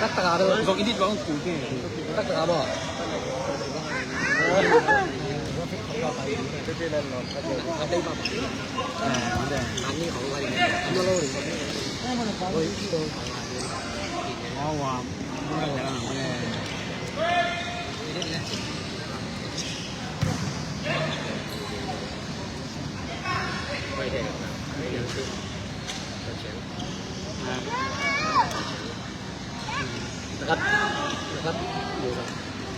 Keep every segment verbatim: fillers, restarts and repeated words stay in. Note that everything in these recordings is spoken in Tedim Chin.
Taktak a bel. Zong edit bang kul te. Taktak a bel.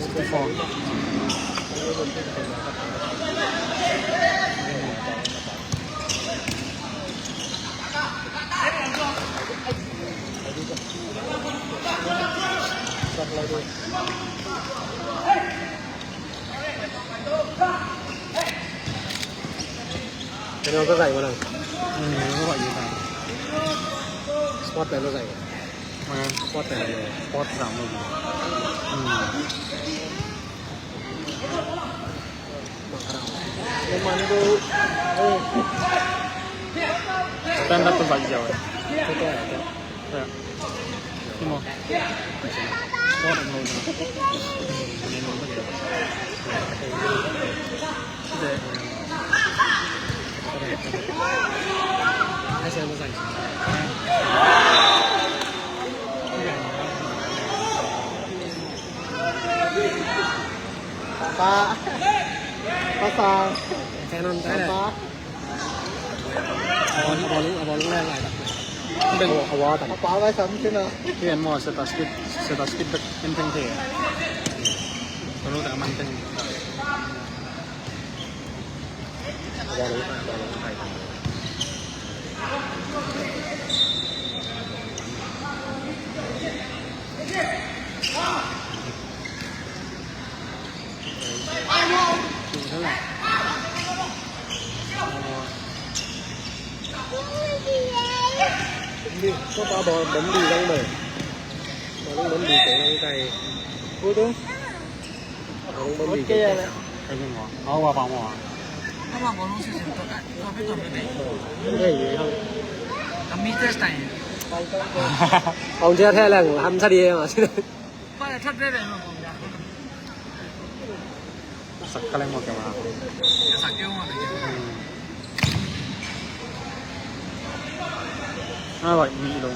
Sixty-four. Cái đó có dạy mà đâu. Ừ, nó có gọi gì ta? Sport này nó dạy. Mà sport này là sport làm luôn. Ừ. Stand up tuh bagi jauh. Iya. Ini mau. Sport yang mau. Ini mau apa ya? Sudah. Papa. Papa. Papa. Abang, abang, abang, abang, abang. Abang, abang, abang. Papa, abang, sampai sini. Iya, mau setas kit, setas kit bek enteng sih ya. Perlu tak manteng. Bấm đi, có ba bò bấm đi răng mày. Bấm, bấm đi cái răng tay. Ui, đúng. Bấm, bấm đi cái răng tay. Cái gì mà? Có ba bò mà. Có ba bò luôn, sự sự. Tôi, tôi biết, tôi biết. Cái gì không? Kami test time. Ông chưa thấy là hăm sao đi mà. Ba là thắt đấy này mà. Sak kaleng mo kema. Sak keu mo de. Hmm. Ai, mi lo.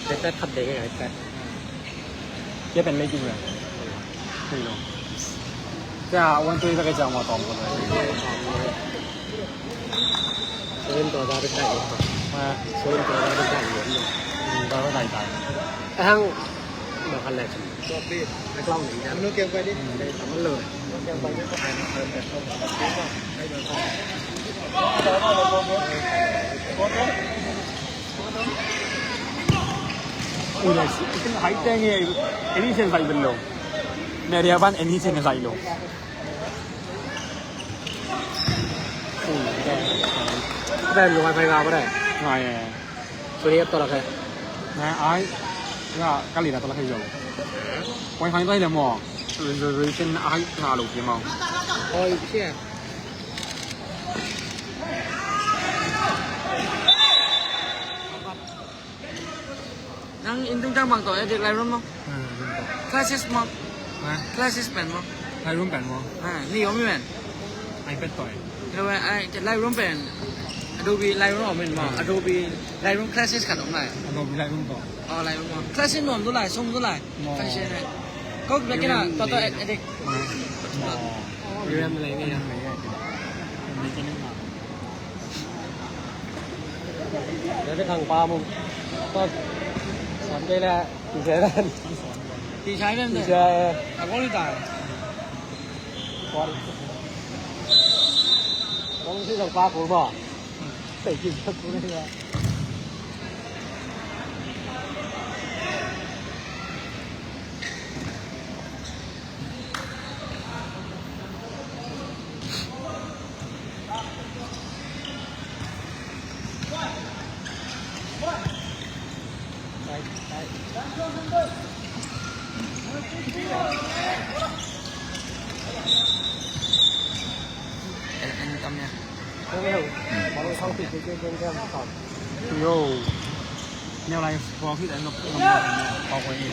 Tek tek khat de, tek tek. Kia pen le jing le. Mi lo. Kia wan tu i ka ke jang mo tawm ko. Soin tua ba bek dai lo. Ha. Soin tua ba bek dai lo. Hmm, ba bek dai dai. Ahang ba khan le. Anu kiang pai di. Taman lo. Ui, lai si, hai teng e. Any chance sai ben lo. Media ban any chance sai lo. Ui, dai. Dai lo wifi ga ba dai. Ngai e. Suri app tawh la khe. Ngai ai. Nga kali na tawh la khe zo. Wifi tawh hi le maw. Reservation ai nga lo khe maw. Oi, shit. Nang in tung tang bang tawh edit Lightroom maw? Hmm, tung tawh. Classes maw? Ha? Classes pen maw? Lightroom pen maw? Ha, ni om i pen. iPad tawh. Hello, ai, Lightroom pen. Adobe Lightroom om i pen maw? Hmm. Adobe Lightroom classes khat om lai. Adobe Lightroom tawh. Oh, Lightroom maw? Classes nuam tu lai, sung tu lai. Maw. Classes lai. Kau kena kena tawh edit. Maw. Maw. Lightroom lai ni ya. Lightroom lai ni. Tua thang pa mu. Tua suan kei leh, teacher dan. Teacher dan. Teacher. A kuan hi ta. Kuan. Kuan si thang pa kul maw. Tei kim thang kul hi ta. Yo. Neu lai, kua khit an nok, nok, nok, nok, kua khit.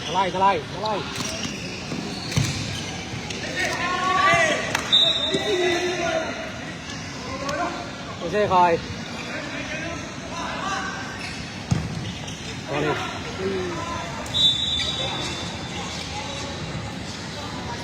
Ka lai, ka lai, ka lai. Use khai. Sorry.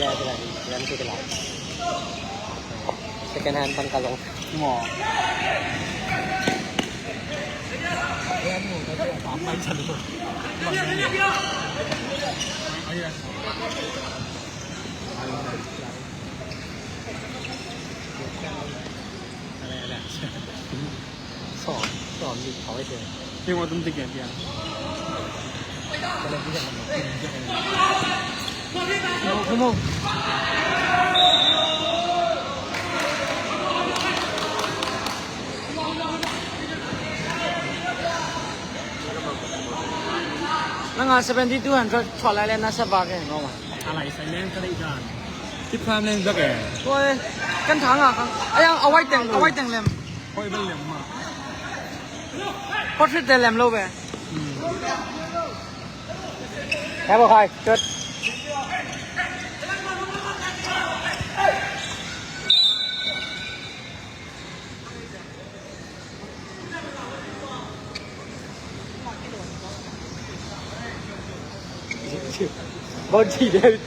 Sila, sila, sila, sila. Second hand pan ka long. Mo. Sawm, sawm dik khawng hi te. Ih, authentic eh, tia. Nang a seventy two hundred thuah lai le na sa vak e, no ma. A lai sai leng ka deih dan. Tip tham leng zak e. Tua e, kan thang a kang. Ai ang, a white teng, a white teng lem. Hoih bel lem ma. Portrait te lem lo ve. Hmm. Hai bo khai, chut. Bon chỉ đây.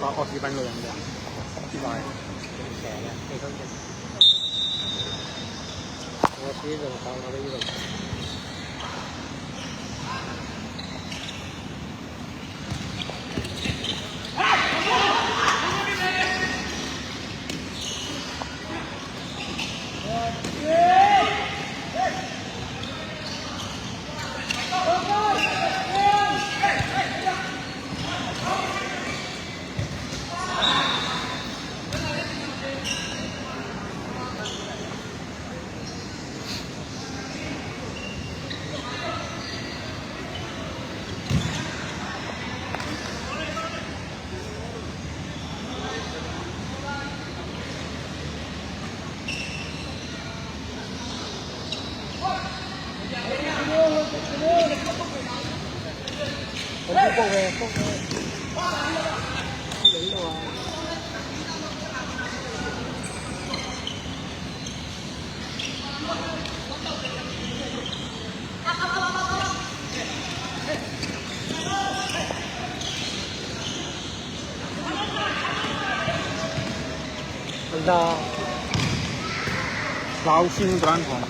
Có, có cái bánh rồi. Rồi. Cái xe này. Cái không. Có cái rồi, có cái rồi. Lau sing turan khong.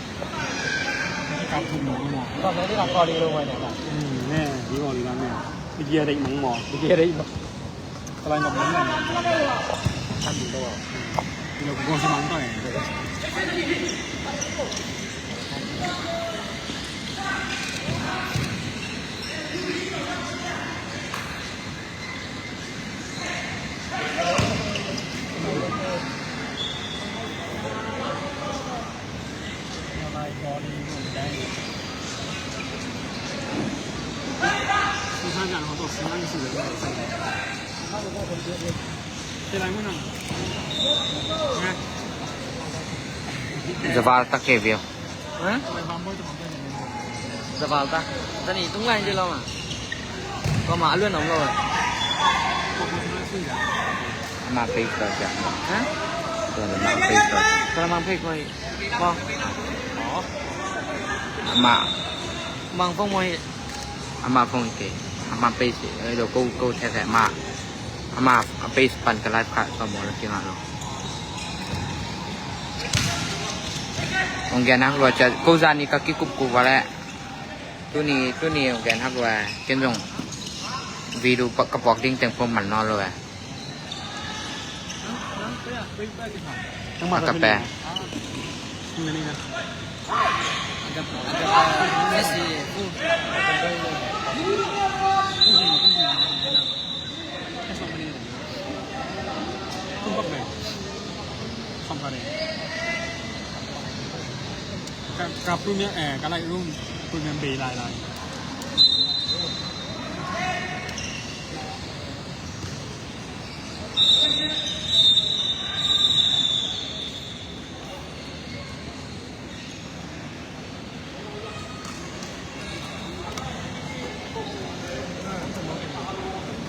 Kap thum nong mo. Kap nong di kap kau di lo mo. Hmm, ne, di kau di kau ne. Di dia dek nong mo. Di dia dek nong. Kalau nggak mau, kan gitu. Tidak gua semangka ya. Zaval tak ke view. Hah? Zaval ta. Tani tung ngai je lo ma. Ko ma alun om lo. Ama page to ja. Hah? To na ma page to. To na ma page ko. Ko. Ama. Mang phong mo hi. Ama phong ke. Ama page. Eh, lo ko ko te te ma. Ama a page pan ka live kha ko mo lo ki ma lo. Ong gen hak lua cia, ko zan ni ka kikup kup va leh. Tuni, tuni ong gen hak lua, ken zong video ka puak ding teng pua man nawn lo eh. A ka pe. Ka, ka premium, eh, ka Lightroom premium bei lai lai.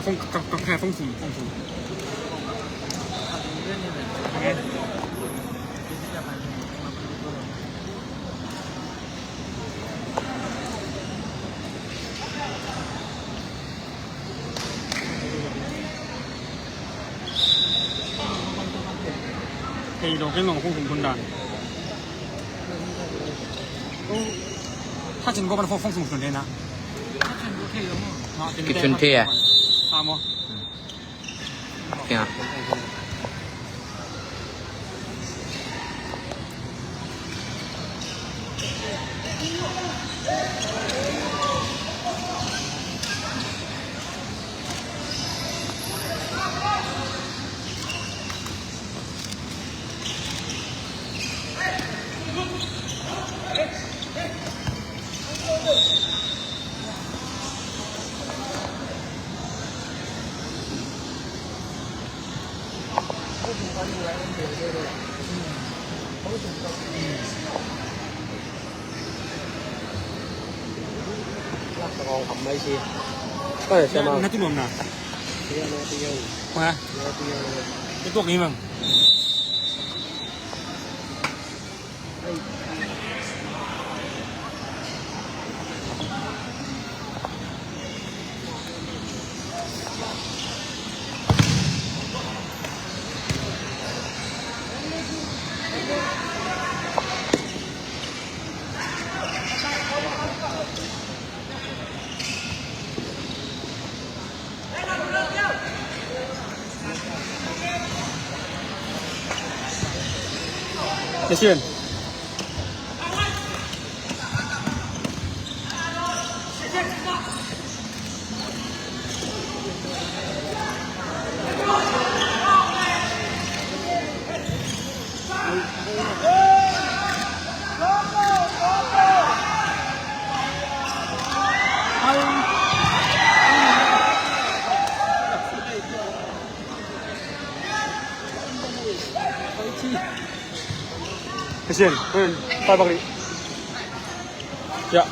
Phong, ka, ka, ka, phong sung, phong sung. Thei lo, ken lo, phong sung tun dan. Tha cin ko ban phong, phong sung tun dan na. Ki tun thei a. Ha mo. Kya? Na, na ti nuam na. Ma. Na tuak ni mang. Kasian. Kasian, pen, tai bak ni. Ya.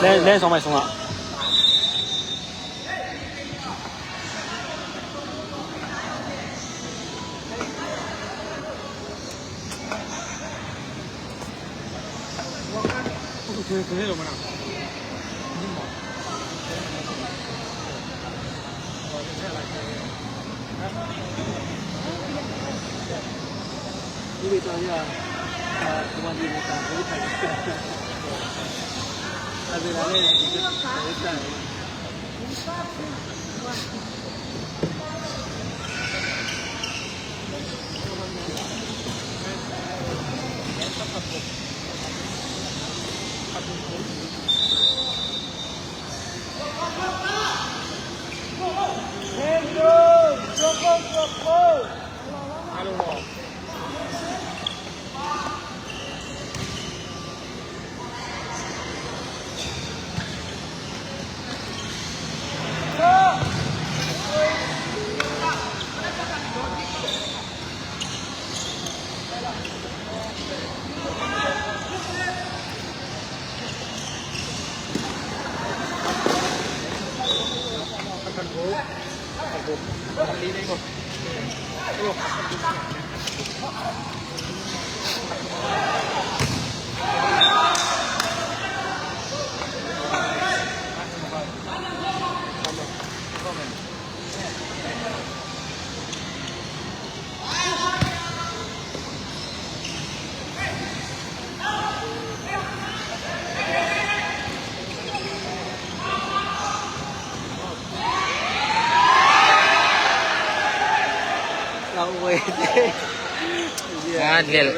Len, len song mai song ah. Ngat lel.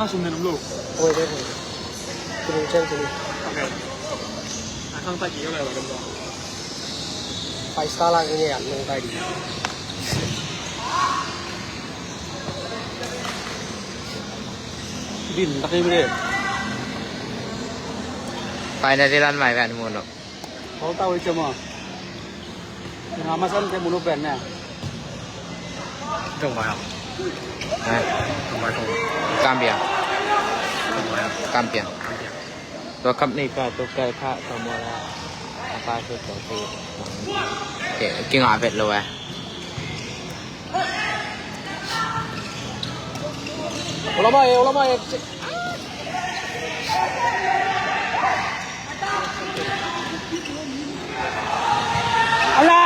Sum nen om lo. Oi, oi, oi. Kiding chen kiding. Okay. A khang tai ki lo la kan ba. Five star la nge an nong tai di. Din tak ni bre. Pai na di lan mai kan mu no. Kol tau i cema. Nga masan te munu pen ne. Tong bai. Eh. Tong bai tong. Kampiang. Kampiang. Tua kap nei ka, tua ka, ka, ka mo la. Apa tu tu tu. Ke, ke nga vet lo eh. Ulama eh, ulama eh. Ala!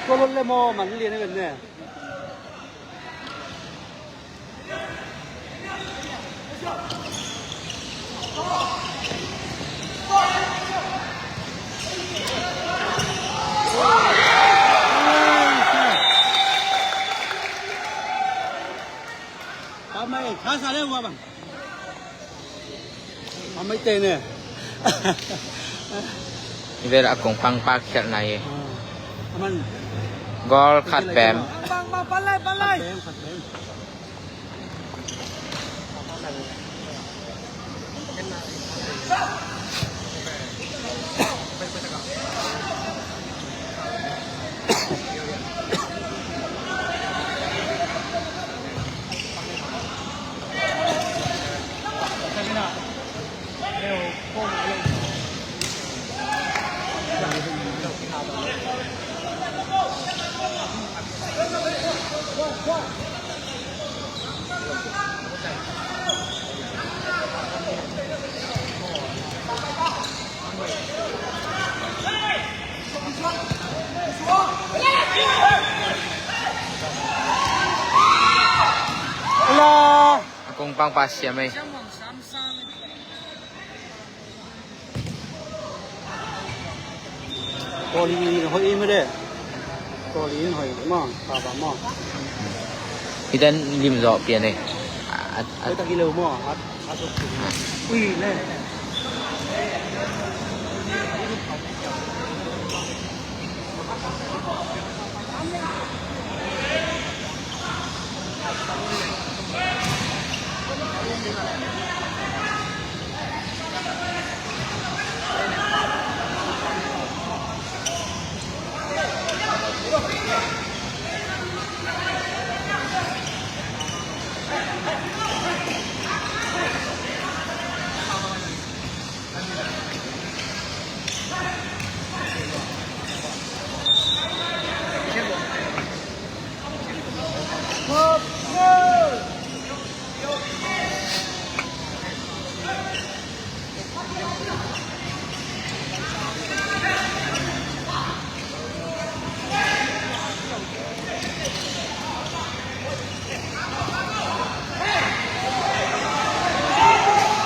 Ko lon le mo man lian kan ne. Pamai, kasa le wa bang. Pamai te ne. Ivel a kong pang pak khial nai. Aman. Gol khat pem. Pang, pang, pang, palai, palai. Khat pem, khat pem. Ala! A kong pang pa siam ei. Kawlin hoih im de. Kawlin hoih maw, papa maw. Hi dan lim zawh pian ei. A, a, a. Hoih tak hi lo maw, a, a suk suk. Ui ne.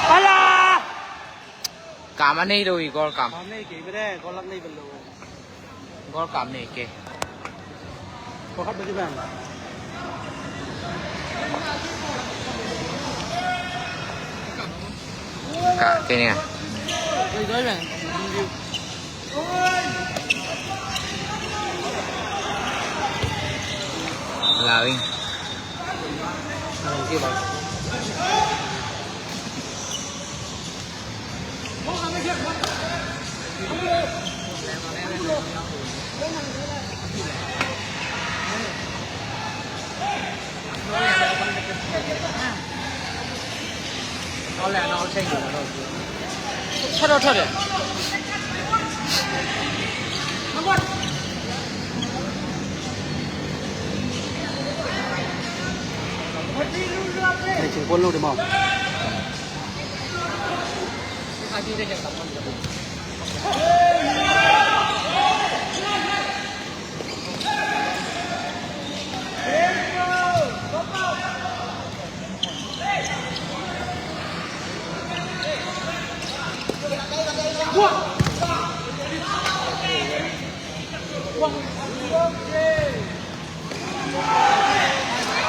Ala! Kam a nei lo i gol kam. Kam nei kei bede, gol lak nei bel lo. Gol kam nei kei. Gol khat bede bang. Ka kei ni a. Doi, doi bang. Lawing. Nei, cing puan lo dih maw?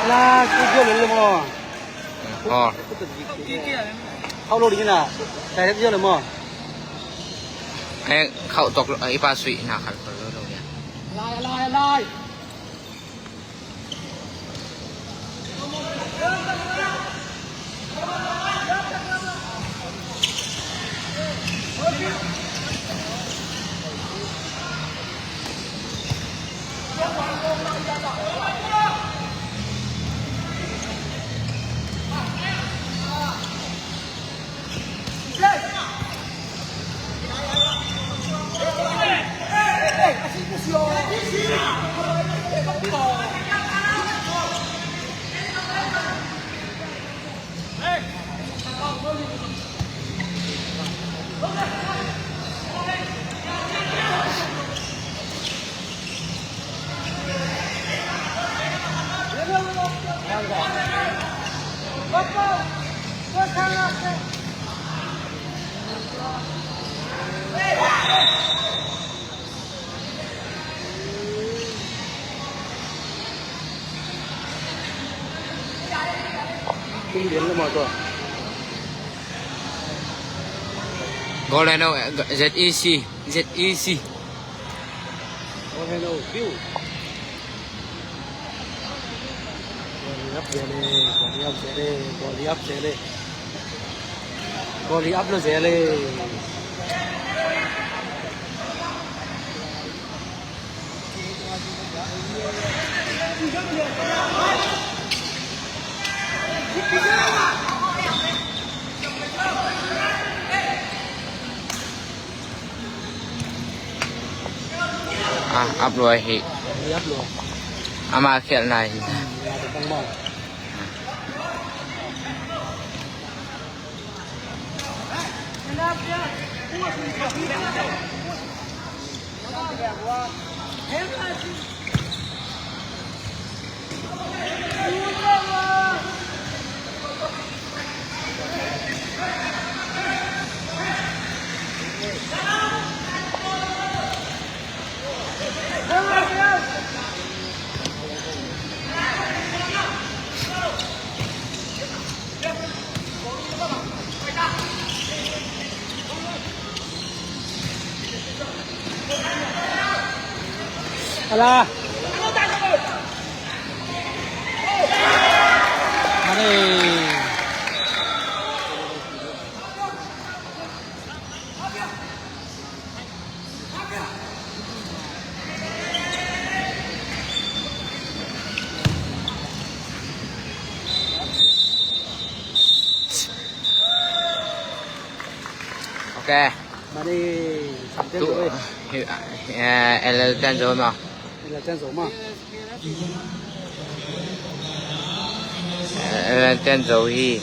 La, studio lele mo. Aw. Khauh lo ding in ah, direct ziau le maw? Eh, khauh tawk lo, i pa suih na khat khol lo lo ya. Lai, lai, lai. Goal heno, Z E C, Z E C. Goal heno, view. Goal hi ap zel e, goal hi ap zel e, goal hi ap zel e. Goal hi ap lo zel e. Ah, ap lua hi. Ap lua. Ama khialhna hi. Ala. Mane. Ok. Mane, tu, eh, eh, L L ten zo ma. L L ten zo ma. L L ten zo hi.